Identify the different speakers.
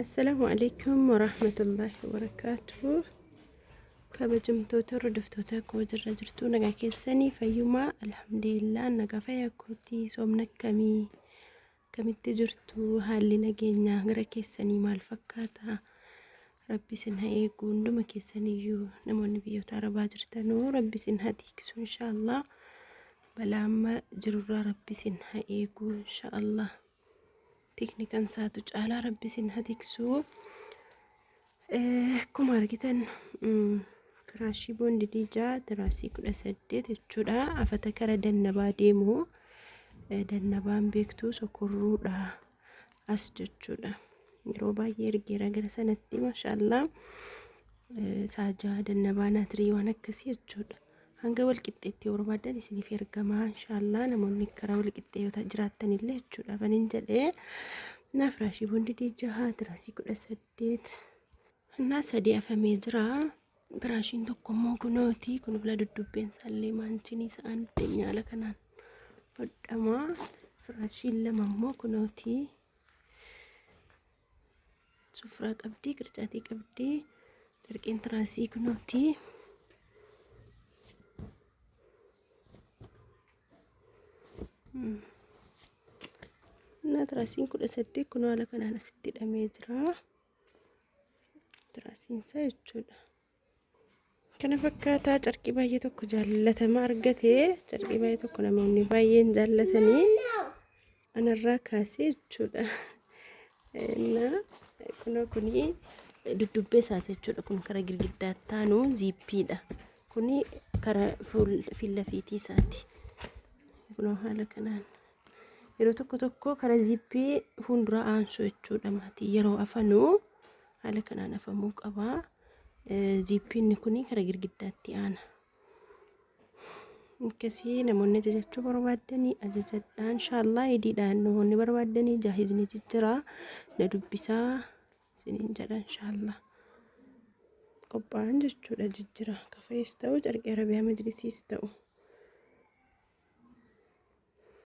Speaker 1: Assalaamu alaikum warahmatullaahi wabarakaatuh. Kabajamtoota hordoftoota koo jirra jirtuu nagaa keessanii fayyumaa alhamdulillah nagaa fayyaa kootii soomna akkamii akkamitti jirtu haalli nageenyaa gara keessanii maal fakkaata rabbi isin haa eegu hunduma keessaniyyuu namoonni biyyoota arabaa jirtanuu rabbi isin haa tiiksu inshaallah balaa amma jirurraa rabbi isin haa eegu inshaallah. Tikni kan saatu caalaa rabbi isin haa tiksu. Akkuma argitan firaashii boondidii 6 tiraasii 18 jechuudha. Afata kara dannabaa deemu. Dannabaan beektuu sokorruudha as jechuudha. Yeroo baay'ee ergeera gara sanatti maashaallaa. Saajaa dannabaa naatirii waan akkasii jechuudha. Hanga wal qixxeetti yoo barbaaddan isiniif ergamaa inshaallah namoonni karaa wal qixxee yoo jiraattan illee jechuudha banin jedhee naa firaashii bondidii 6 tiraasii 18 innaa sadii afamee jira. Firaashiin tokko immoo kunooti kun bila duddubbeen isaallee maanchinii sa'aan nyaala kanaan hodhama. Firaashiin lama immoo kunooti sufraa qabdi qircaatii qabdi carqeen tiraasii kunooti. Innaa tiraasiin 18 kun haala kanaan asitti hidhamee jira. Tiraasiin isaa jechuudha. Kana fakkaataa carqii baay'ee tokko jaallatama argate. Carqii baay'ee tokko namoonni baay'een jaallatanii anarraa kaasee jechuudha. Innaa kunoo kuni duddubbee isaati jechuudha. Kun kara girgiddaatti taanu ziippiidha. Kuni kara fiillafiitii isaati. Kunoo haala kanaan yeroo tokko tokko kara ziippii fuuldura aansu jechuudha maatii yeroo afanuu haala kanaan afamuu qaba. Ziippiin kun kara girgiddaatti aana. Akkasii namoonni ajajachuu barbaaddanii ajajadhaa inshaallah idiidhaan namoonni barbaaddanii jaahizni jijjiraa na dubbisaa isiniin jedha inshaallah. Qophaa'an jechuudha jijjira kafees ta'u carqii arabiyaa majlisiis ta'u.